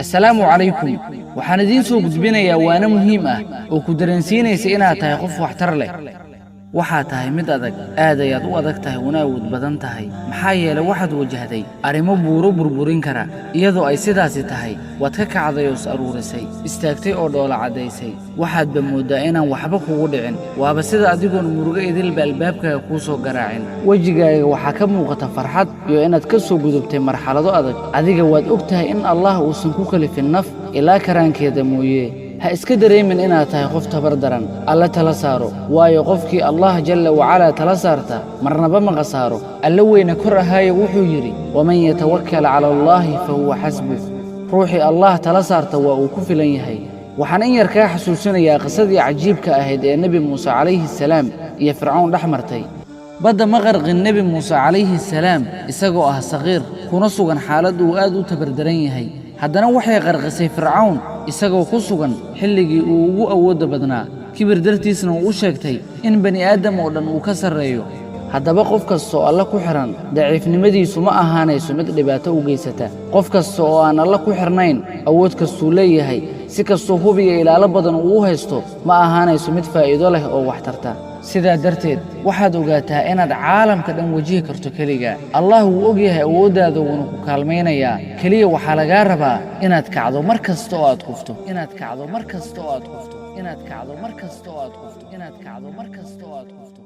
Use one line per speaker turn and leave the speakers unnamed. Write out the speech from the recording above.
Assalaamu calaykum. Waxaan idiin soo gudbinayaa waano muhiim ah oo ku dareensiinaysa inaad tahay qof waxtar leh. Waxaad tahay mid adag, aad ayaad u adag tahay una awood badan tahay, maxaa yeelay waxaad wajahday arrimo buuro burburin kara. Iyadoo ay sidaasi tahay, waad ka kacday oo is aruurisay, istaagtay oo dhoola caddaysay. Waxaadba mooddaa inaan waxba kugu dhicin, waaba sida adigoon murugo idilba albaabkaaga kuu soo garaacin. Wejigaaga waxaa ka muuqata farxad iyo inaad ka soo gudubtay marxalado adag. Adiga waad og tahay in Allah uusan ku kalifin naf ilaa karaankeeda mooye. Ha iska dareemin inaad tahay qof tabar daran. Alle tala saaro, waayo qofkii Allah jalla wacalaa tala saarta marnaba ma khasaaro. Alle weyne kor ahaaye wuxuu yidhi: "ومن يتوكل على الله فهو حسبه." Ruuxii Allah tala saarta waa uu ku filan yahay. Waxaan in yar kaa xasuusinayaa qisadii cajiibka ahayd ee Nebi Muuse calayhi salaam iyo Fircawn dhex martay. Badda ma qarqin Nebi Muuse calayhi salaam isagoo ah saqiir, kuna sugan xaalad uu aad u tabardaran yahay. Haddana waxay qarqisay Fircawn isagoo ku sugan xilligii uu ugu awoodda badnaa, kibir dartiisna uu u sheegtay in bani aadam oo dhan uu ka sarreeyo. Haddaba qof kasta oo Alle ku xidhan, daciifnimadiisu ma ahaanayso mid dhibaato u geysata. Qof kasta oo aan Alle ku xidhnayn, awood kastuu leeyahay, si kastuu hubiya ilaalo badan uu u haysto, ma ahaanayso mid faa'iido leh oo wax tarta. Sidaa darteed waxaad ogaataa inaad caalamka dhan wajihi karto keliga. Allah wuu og yahay awooddaada, wuuna ku kaalmaynayaa. Keliya waxaa lagaa rabaa inaad kacdo mar kasta oo aad kufto, inaad kacdo mar kasta oo aad kufto, inaad kacdo mar kasta oo aad kufto, inaad kacdo mar kasta oo aad kufto.